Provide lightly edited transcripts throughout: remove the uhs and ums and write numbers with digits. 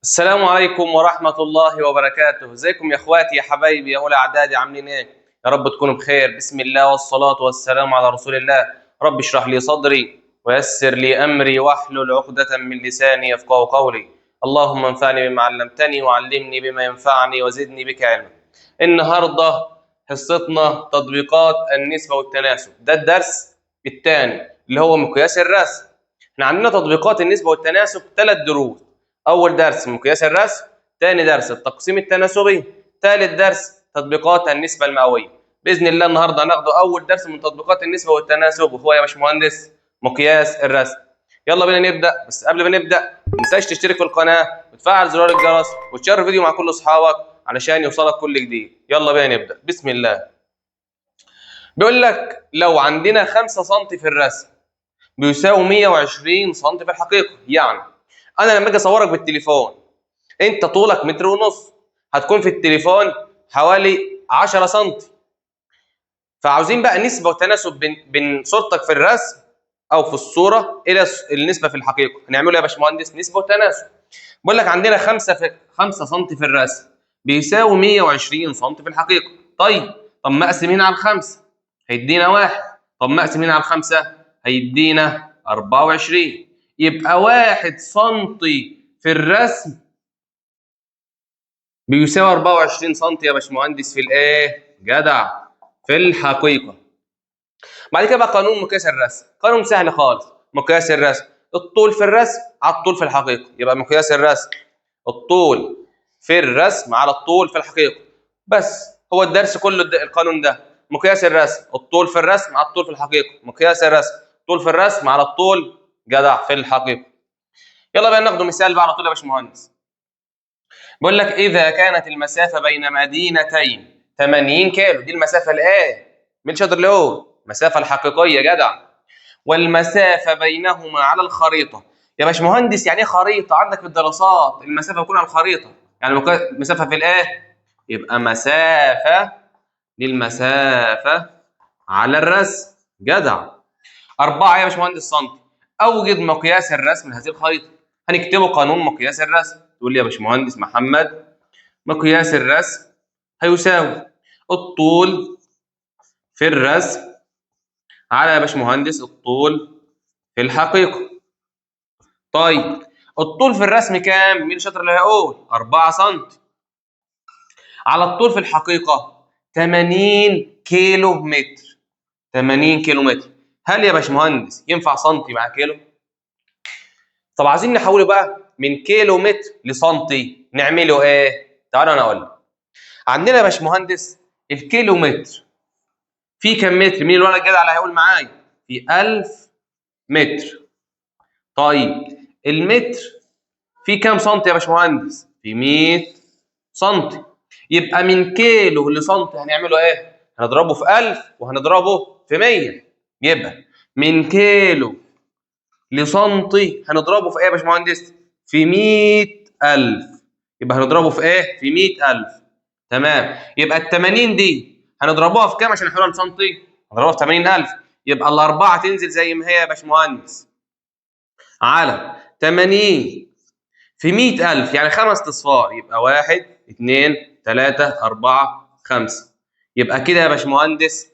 السلام عليكم ورحمة الله وبركاته. ازيكم يا اخواتي يا حبايبي يا اولى اعدادي، عاملين ايه؟ يا رب تكونوا بخير. بسم الله والصلاة والسلام على رسول الله. رب اشرح لي صدري ويسر لي امري واحلل عقدة من لساني يفقهوا قولي. اللهم انفعني بما علمتني وعلمني بما ينفعني وزدني بك علما. النهارده حصتنا تطبيقات النسبة والتناسب، ده الدرس الثاني اللي هو مقياس الرسم. احنا عندنا تطبيقات النسبة والتناسب 3 دروس. أول درس مقياس الرسم، ثاني درس التقسيم التناسبي، ثالث درس تطبيقات النسبة المئوية. بإذن الله النهارده هناخده أول درس من تطبيقات النسبة والتناسب، وهو يا باشمهندس مقياس الرسم. يلا بينا نبدأ، بس قبل ما نبدأ ما تنساش تشترك في القناة وتفعل زرار الجرس وتشير الفيديو مع كل أصحابك علشان يوصلك كل جديد. يلا بينا نبدأ. بسم الله. بيقول لك لو عندنا 5 سم في الرسم بيساوي 120 سم في الحقيقة. يعني انا لما اجي اصورك بالتليفون انت طولك 1.5 متر، هتكون في التليفون حوالي 10 سم. فعاوزين بقى نسبه وتناسب بين صورتك في الرسم او في الصورة الى النسبة في الحقيقة. هنعمله يا باشمهندس نسبه وتناسب. بقول لك عندنا 5 سم في الرسم بيساوي 120 سم في الحقيقة. طيب طب ما اقسم هنا على 5 هيدينا 1، طب ما اقسم هنا على 5 هيدينا 24. يبقى 1 سم في الرسم بيساوي 24 سم يا باشمهندس في الايه؟ جدع، في الحقيقة. بعد كده بقى قانون مقياس الرسم، قانون سهل خالص. مقياس الرسم الطول في الرسم على الطول في الحقيقة. يبقى مقياس الرسم الطول في الرسم على الطول في الحقيقة. بس هو الدرس كله القانون ده. مقياس الرسم الطول في الرسم على الطول في الحقيقة. مقياس الرسم طول في الرسم على الطول جدع في الحقيقة. يلا بقى ناخده مثال بقى على طول يا باشمهندس. بيقول لك اذا كانت المسافة بين مدينتين 80 كيلو، دي المسافة الايه؟ مين شاطر اللي هو المسافة الحقيقية جدع. والمسافة بينهما على الخريطة. يا باشمهندس يعني ايه خريطة؟ عندك في الدراسات المسافة بتكون على الخريطة، يعني مسافة في الايه؟ يبقى مسافة للمسافه على الرسم جدع. 4 يا باشمهندس سنتي. اوجد مقياس الرسم لهذه الخريطة. هنكتبه قانون مقياس الرسم. تقول لي يا باشمهندس محمد مقياس الرسم هيساوي الطول في الرسم على يا باشمهندس الطول في الحقيقة. طيب الطول في الرسم كام؟ مين شاطر اللي هيقول؟ 4 سم. على الطول في الحقيقة 80 كيلو متر. 80 كيلو متر. هل يا باشمهندس ينفع سنتي مع كيلو؟ طب عايزين نحوله بقى من كيلو متر لسنتي، نعمله ايه؟ تعالوا انا اقول لك. عندنا يا باشمهندس الكيلو متر في كم متر؟ مين الولد الجدع اللي هيقول معايا؟ في 1000 متر. طيب المتر في كام سنتي يا باشمهندس؟ في 100 سنتي. يبقى من كيلو لسنتي هنعمله ايه؟ هنضربه في 1000 وهنضربه في 100. يبقى من كيلو لسنتي هنضربه في ايه يا باشمهندس؟ في 100,000. يبقى هنضربه في ايه؟ في 100,000. تمام. يبقى ال 80 دي هنضربوها في كام عشان نحولها لسنتي؟ هنضربها في 80,000. يبقى الأربعة تنزل زي ما هي يا باشمهندس على 80 في 100,000، يعني 5 أصفار. يبقى 1 2 3 4 5. يبقى كده يا باشمهندس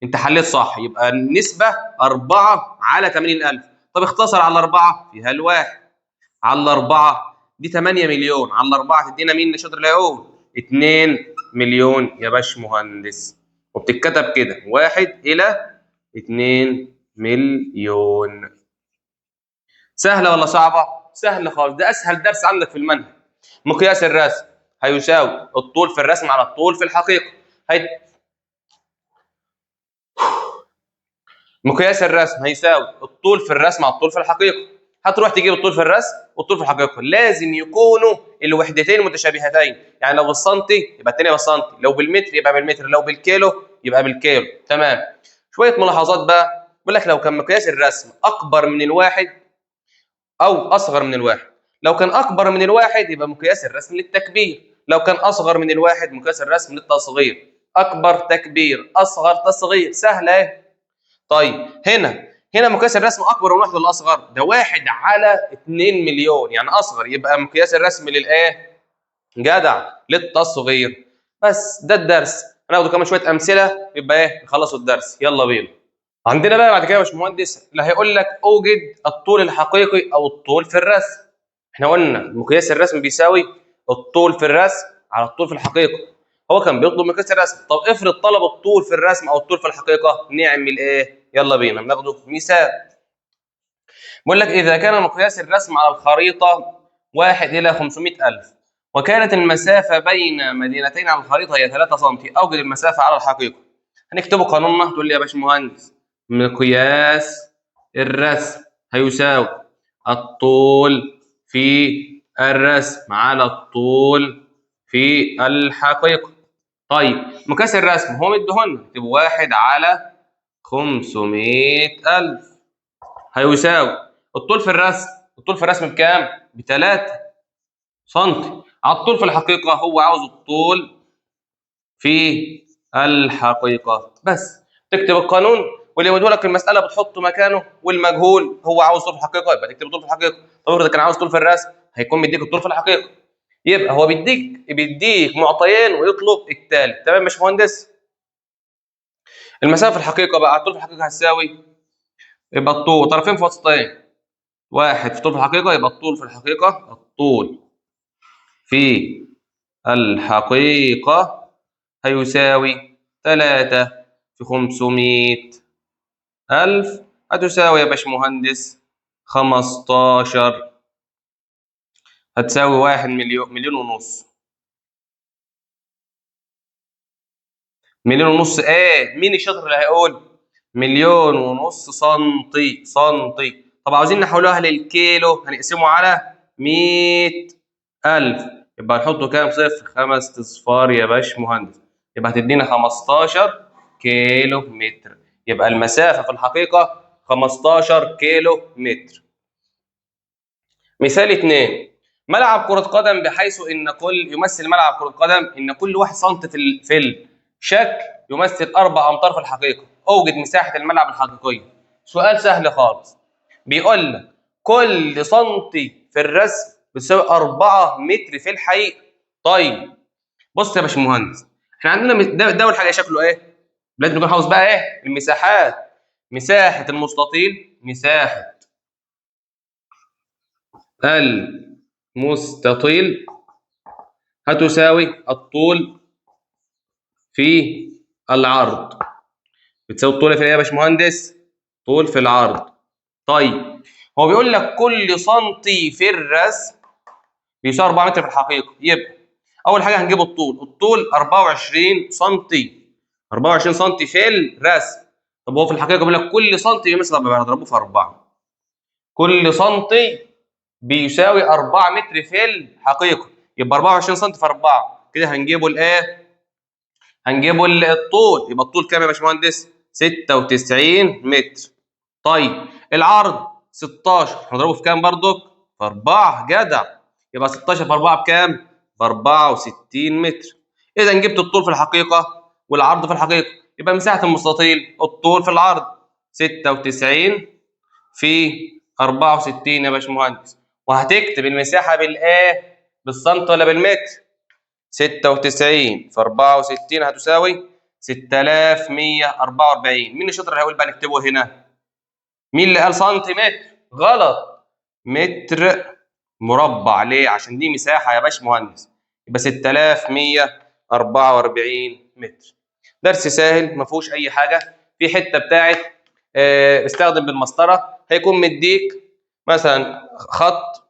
انت حليت صح. يبقى النسبة 4 على 80,000. طب اختصر على 4 فيها الواحد، على 4 دي 8 مليون، على 4 تدينا مين شاطر اللي هيقول؟ 2 مليون يا باشمهندس. وبتتكتب كده 1 إلى 2 مليون. سهلة ولا صعبة؟ سهلة خالص، ده أسهل درس عندك في المنهج. مقياس الرسم هيساوي الطول في الرسم على الطول في الحقيقة. مقياس الرسم هيساوي الطول في الرسم على الطول في الحقيقة. هتروح تجيب الطول في الرسم والطول في الحقيقة، لازم يكونوا الوحدتين متشابهتين. يعني لو بالسنتي يبقى الثانية بالسنتي، لو بالمتر يبقى بالمتر، لو بالكيلو يبقى بالكيلو. تمام. شوية ملاحظات بقى. بيقول لك لو كان مقياس الرسم أكبر من الواحد أو أصغر من الواحد. لو كان أكبر من الواحد يبقى مقياس الرسم للتكبير، لو كان أصغر من الواحد مقياس الرسم للتصغير. أكبر تكبير، أصغر تصغير، سهلة أهي. طيب هنا هنا مقياس الرسم اكبر من واحد ولا اصغر؟ ده 1 على 2 مليون، يعني اصغر، يبقى مقياس الرسم للايه؟ جدع، للتصغير. بس ده الدرس، هناخده كمان شوية امثلة يبقى ايه؟ نخلصوا الدرس. يلا بينا. عندنا بقى بعد كده يا باشمهندس اللي هيقول لك اوجد الطول الحقيقي او الطول في الرسم. احنا قلنا مقياس الرسم بيساوي الطول في الرسم على الطول في الحقيقة. هو كان بيطلب مقياس الرسم، طب افرض طلب الطول في الرسم او الطول في الحقيقة، نعمل ايه؟ يلا بينا ناخده مثال. بيقول لك اذا كان مقياس الرسم على الخريطة 1 إلى 500,000 وكانت المسافة بين مدينتين على الخريطة هي 3 سم، اوجد المسافة على الحقيقة. هنكتبه قانوننا، تقول لي يا باشمهندس مقياس الرسم هيساوي الطول في الرسم على الطول في الحقيقة. طيب مقياس الرسم هو مديهولنا، اكتب 1 على 500,000 هيساوي الطول في الرسم، الطول في الرسم بكام؟ ب3 سم. على الطول في الحقيقة، هو عاوز الطول في الحقيقة بس. تكتب القانون واللي مديهولك في المسألة بتحطه مكانه، والمجهول هو عاوز طول في الحقيقة يبقى تكتب طول في الحقيقة. طب افرض كان عاوز طول في الرسم هيكون مديك الطول في الحقيقة، يبقى هو بيديك معطيين ويطلب الثالث. تمام يا باشمهندس؟ المسافة في الحقيقة بقى على الطول في الحقيقة هتساوي، يبقى الطول طرفين في وسطين، 1 في طول في الحقيقة، يبقى الطول في الحقيقة، الطول في الحقيقة هيساوي 3 في 500,000 هتساوي يا باشمهندس 15، هتساوي 1 مليون، مليون ونص، مليون ونص. ايه؟ مين الشاطر اللي هيقول 1.5 مليون سنتي؟ سنتي. طب عاوزين نحولوها للكيلو، هنقسمه على 100,000، يبقى هنحطه كام؟ صفر، 5 اصفار يا باشمهندس، يبقى هتدينا 15 كيلو متر. يبقى المسافة في الحقيقة 15 كيلو متر. مثال 2، ملعب كرة قدم بحيث إن كل يمثل ملعب كرة قدم إن كل 1 سم في الشكل يمثل 4 أمتار في الحقيقة، أوجد مساحة الملعب الحقيقية. سؤال سهل خالص، بيقول لك كل سنتي في الرسم بتساوي 4 متر في الحقيقة. طيب بص يا باشمهندس، احنا عندنا ده أول حاجة شكله إيه؟ لازم نكون حافظ بقى إيه؟ المساحات. مساحة المستطيل، مساحة المستطيل هتساوي الطول في العرض، بتساوي الطول في ايه يا باشمهندس؟ طول في العرض. طيب هو بيقول لك كل سنتي في الرسم بيساوي 4 متر في الحقيقة، يبقى أول حاجة هنجيب الطول، الطول 24 سنتي، 24 سنتي في الرسم. طب هو في الحقيقة بيقول لك كل سنتي بيمثل 4، هنضربه في 4، كل سنتي بيساوي 4 متر في الحقيقة، يبقى 24 سنتي في 4، كده هنجيبه الإيه؟ هنجيبه الطول، يبقى الطول كام يا باشمهندس؟ 96 متر. طيب العرض 16، هنضربه في كام برضك؟ في 4، جدع، يبقى 16 في 4 بكام؟ ب 64 متر. إذا جبت الطول في الحقيقة والعرض في الحقيقة، يبقى مساحة المستطيل الطول في العرض 96 في 64 يا باشمهندس. وهتكتب المساحة بالإيه؟ بالسنت ولا بالمتر؟ 96 في 64 هتساوي 6144. مين الشاطر اللي هيقول بقى نكتبه هنا؟ مين اللي قال سنتيمتر؟ غلط، متر مربع. ليه؟ عشان دي مساحة يا باشمهندس. يبقى 6144 متر. درس سهل ما فيهوش أي حاجة. في حتة بتاعت استخدم بالمسطرة، هيكون مديك مثلا خط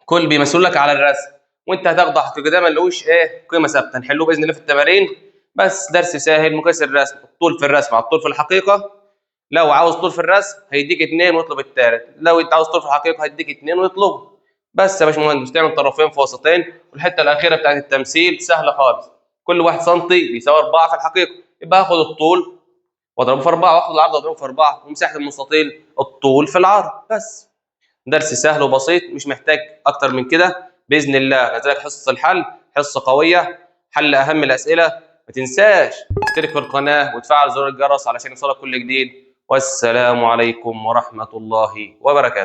كل بيمثل لك على الرسم، وانت هتاخده حقيقة، ده ملوش ايه قيمة ثابتة، نحلوه باذن الله في التمارين. بس درس سهل. مقياس الرسم، الطول في الرسم على الطول في الحقيقة. لو عاوز طول في الرسم هيديك 2 ويطلب الثالث، لو انت عاوز طول في الحقيقة هيديك 2 ويطلبه. بس يا باشمهندس تعمل طرفين في وسطين، والحتة الاخيرة بتاعت التمثيل سهلة خالص، كل 1 سنتي بيساوي 4 في الحقيقة، يبقى هاخد الطول واضربه في 4، واخد العرض واضربه في 4، ومساحة المستطيل الطول في العرض. بس درس سهل وبسيط، مش محتاج اكتر من كده باذن الله. نزلك حصة الحل، حصة قوية، حل اهم الاسئلة. ما تنساش تشترك في القناة وتفعل زر الجرس علشان يوصلك كل جديد. والسلام عليكم ورحمة الله وبركاته.